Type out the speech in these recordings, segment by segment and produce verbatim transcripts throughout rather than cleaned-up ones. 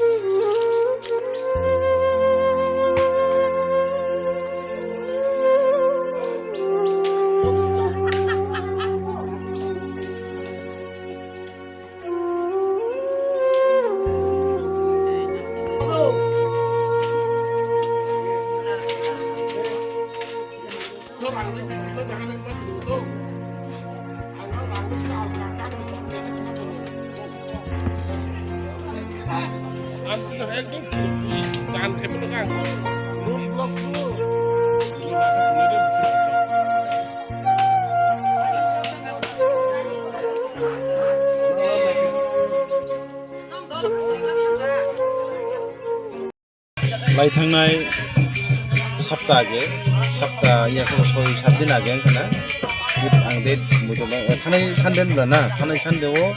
Lai thangnai sapta age, sapta ya kono soi sat din age wngkha na. Ang date muitu thanai Sunday wngkha na, thanai Sunday o,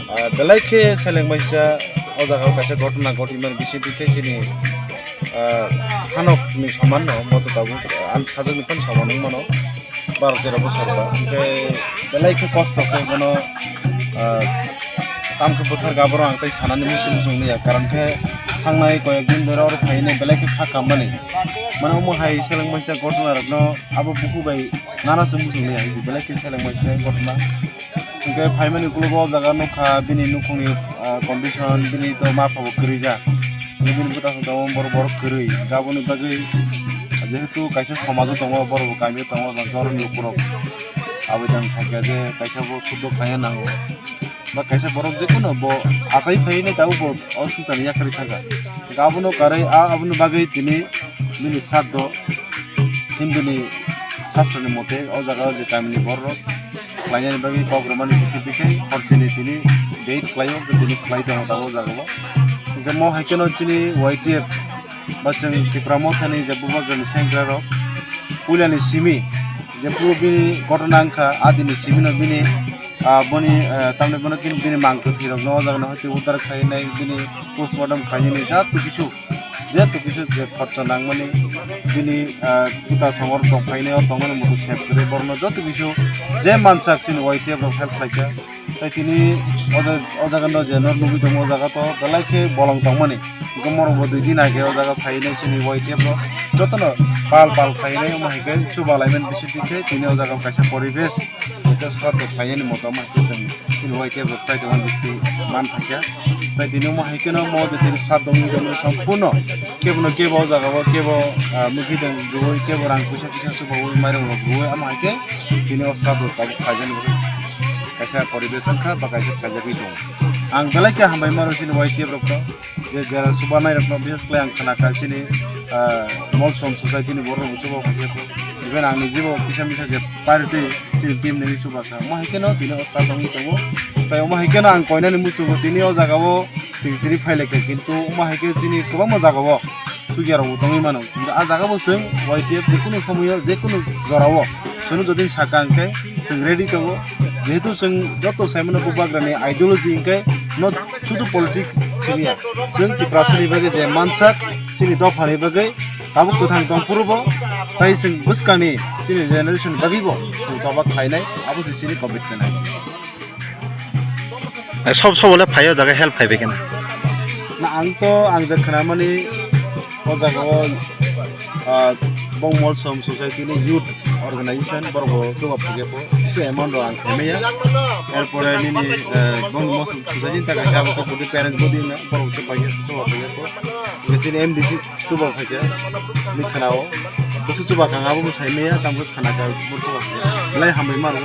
ah, belai khe seleng baisa o jaga o kaisa ghotona ghotwi mani bisi bisi chini, ah, hanok ni saman no moto tabuk ang sajak ni phan saman wng mano. Baro tero bosor ba. Hingke belai khe kosto khe bono, ah, tamkhe bwthar gaboro ang tei sanani muchung muchung liya. Karon khe thangnai koyek din dora oro phainai belai khe kha kammani. Mane omo hai seleng maisa ghotona rokno abo buku bai nana se muchung liya. Belai khe seleng maisa ghotona. Hingke phaimani ukulogo o jaga nukha bini nukhungni, ah, condition, bini to ma pha bo kwrwi ja. Bini bwta song tongo borok, borok kwrwi. Aboni bagwi jehetu kaisa somajo tongo, borok bo kamio tongo, ba joroni lukurok aboni thangkhe je kaisa bo suddo khlaiya nango. Ba kaisa borok jekhuno bo achai phaiwi nai tabuk bo o swngcharni yakarwi thangkha. Abono karwi a, aboni bagwi tini bini sat do. Hinduni sastroni mote o jaga o je kamini borok khlainani bagwi kok rwmani bisi bisi horsini tini date khlaio, tini khlai tongo tabuk o jaga o. Hingke mo hai kheno chini Y T F ba chwng Tipra mothani je bubagrani sengkra rok puilani simi je phuru bini ghotona wngkha, a dini simino bini, ah, boni, ah, tamni bono bini, bini mang kwthwi rokno o jaga no hoti uddar khlainai, bini postmortem khlainani jat kisu je to kisa je khorcha nangmani bini, ah, juta songor tongphainai, o tongmani moto sep kwrwi borokno joto kisu je mansak chini Y T F rok help khlaikha. Tai tini o ja-, o jaga no je nor nugwi tongo, o jaga to belai khe bolong tongmani. Borok bo dui din age o jaga phainai chini Y T F rok jotono pal pal khlainai, omo hai khe chuba laimani bisi bisi tini o jaga kaisa poribesh. Hwnkhe sat rok khlainani moto omo hai khe chwng chini Y T F rok chai tongmani bisi man thangkha. Tai tini omo hai kheno mo je tini sat tongwi tongwi sampurno kebono kebo o jaga o kebo, ah, mwkhwtwng rwui kebo rang puisa kisa chubaui mairung rok rwui omo hai khe tini o sat rok tabuk khlaijani bagwi kaisa poribesh wngkha ba kaisa khlaijagwi tongo. Ang belai khe hambai mano chini Y T F rok to. Je jera chubanai rokno bises khlai ang khna kha chini, ah, Molsom society ni borok rok chuba phai khe even ang ni jibo kisa misa je party chini team ni chuba kha mo hai kheno tini o ta tongwi tongo. Tai omo hai kheno ang koinani muchungo tini o jaga o tini tini phai lai kha, kintu omo hai khe chini kwbangma jaga o sugya rok bo tongwi mano. Kintu a jaga bo chwng Y T F je kunu somoyo je kunu jora o chwng jodi saka hwnkhe chwng ready tongo, jehetu chwng joto saimano bubagrani ideology hwnkhe no sudu politics siniya. Chwng Tiprasani bagwi je mansak, chini dophani bagwi tabuk kwthang tongphuru bo, tai chwng bwskangni chini generation bagwi bo chwng choba khlainai, abo se chini commitment hai. Sob sob le phaio jaga help khai bai kena. Na ang to ang je khwnamani o jaga o, ah, Bong Molsom society ni youth organization borok bo chuba phai khe bo se amount rok ang khaimaya. Erpore nini, eh, Bong Molsom society ni takai khe abo kok budi parents budi na borok bo chuba phai khe bo. Nini M D C chuba phai khe ni khwnao. Kusu chuba kang abo bo sai maya, tamo khana ka bo chuba phai khe. Lai hambai maro.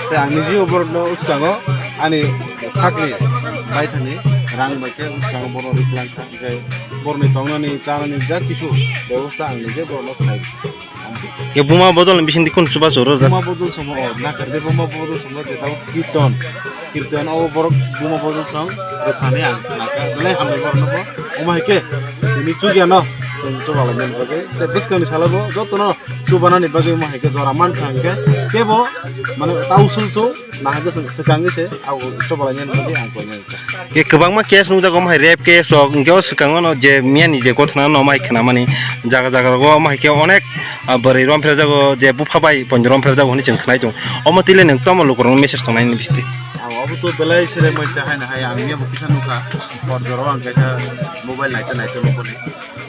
Te ang ni jibo borok no uskango ani sakni bai thani rang bai khe uskango borok riklang kha. Hingke borni tongnani, chanani ja kisu bebosta ang nije borokno khlai. Ye buma bodol ni bising di kun chuba choro da? Buma bodol somo o, nakar de buma bodol somo je tau kirton. Kirton o borok buma bodol song rwphani ang nakar. Belai hambai borokno bo. Omo hai khe, tini chukya no, tini chuba lai nani bagwi. Te bwskangni salo bo, jotono chubanani bagwi omo hai khe jora mankha hwnkhe kebo mane tau sung sung nahagwi swkangwi se abo chobalainani bagwi ang koinai. Khe kwbangma case nukjago omo hai rape case rok, hwnkhe o swkango no je miyani je gothana no omo hai khnamani jaga jaga rogo omo hai khe onek, ah, bwrwi romphrejago je bupha bai poino romphrejago hwnwi chwng khnai tongo. Omo twi le nwng tamo lukurokno message tongnai nini bisingtwi? Ang obo to belai sere mai cha haino hai ang yabo kisa nukha. Hor jorao ang kaisa mobile naita naita nukoni.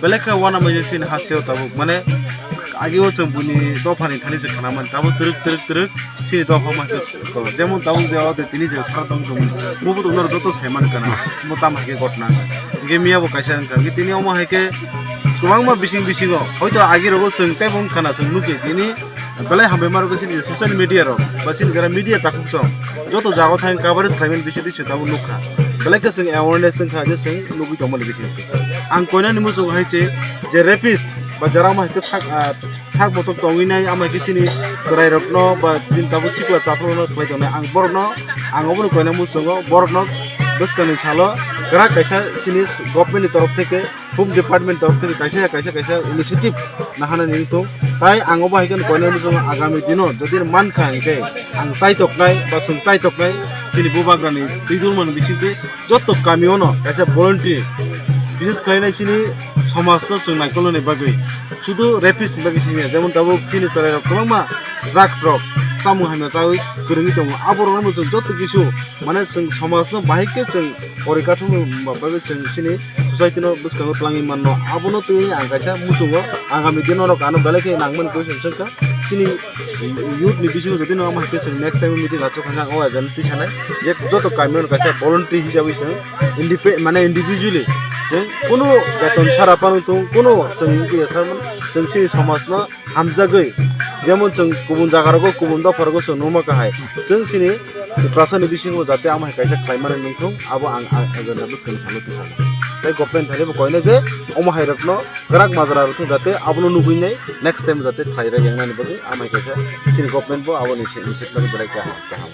Belai khe uanama je chini hasteo tabuk mane agi o chwng buini dophani thani se khana man tabuk twrwk twrwk twrwk chini dopha ma se ko. Jemon tabuk je o de tini je sar tong tong mubu tong naro joto sai man kana. Mo tamo hai khe ghotna. Hingke miya bo kaisa wngkha. Hingke tini omo hai khe kwbangma bising bisingo hoito agi rogo chwng tei bo wngkha na chwng nukhe tini. Belai hambai ma rwgwi chini social media rok ba chini jara media takhuk song joto jaga thang coverage khlaimani bisingo se tabuk nukha. Belai khe chwng awareness wngkha je chwng nugwi tongmani bisingo. Ang koinani muchungo hai se je rapist ba jara omo hai khe sak, ah, sak bothop tongwi nai, amo hai khe chini chwrairokno ba chini tabuk sikla chapharokno khlai tongnai. Ang borokno, ang obono koina muchungo borokno bwskangni salo kwrak kaisa chini government ni torof theke Home Department torof theke kaisa ya kaisa kaisa initiative nahana nini tong. Tai ang obo hai khe koinani muchungo agami dino jodi mankha hingke ang chaitoknai ba chwng chaitoknai chini bubagrani twi dulmani bisingtwi joto kamiono kaisa voluntary bises khlainai chini somajno chwng naikolnani bagwi sudu rapist ni bagwi simi jemon tabuk chini chwrairok kwbangma drugs rok chamung hamya chawi kwrwngwi tongo aborokno chwng joto kisu mane chwng somajno bahai khe chwng pori kathumwi bagwi chwng chini society no bwskango twlangwi manno. Abono twiwi ang kaisa muchungo agami dino rok ano belai khe nangmani khe chwng swngkha. Chini youth ni bisingo jodi no omo hai khe chwng next time meeting achuk kha o agent twi sanai je joto kami o kaisa voluntary hisabai chwng indipe-, mane individually chwng kunu beton sara pano tong kunu chwng wngya sa chwng chini somaj no hamjagwi, jemon chwng kubun jaga rogo, kubun dopha rogo chwng nukma kahai. Chwng chini Tiprasa ni bisingo jate amo hai kaisa khlai mani nung thung, abo ang, ang agenda bwskang salo twi salo. Tei government thani bo koina je omo hai rokno kwrak majra rok thung jate abono nugwi nai next time jate khlai rek yang nani bagwi amo hai kaisa chini government bo aboni se, se, se, belai kaham, kaham.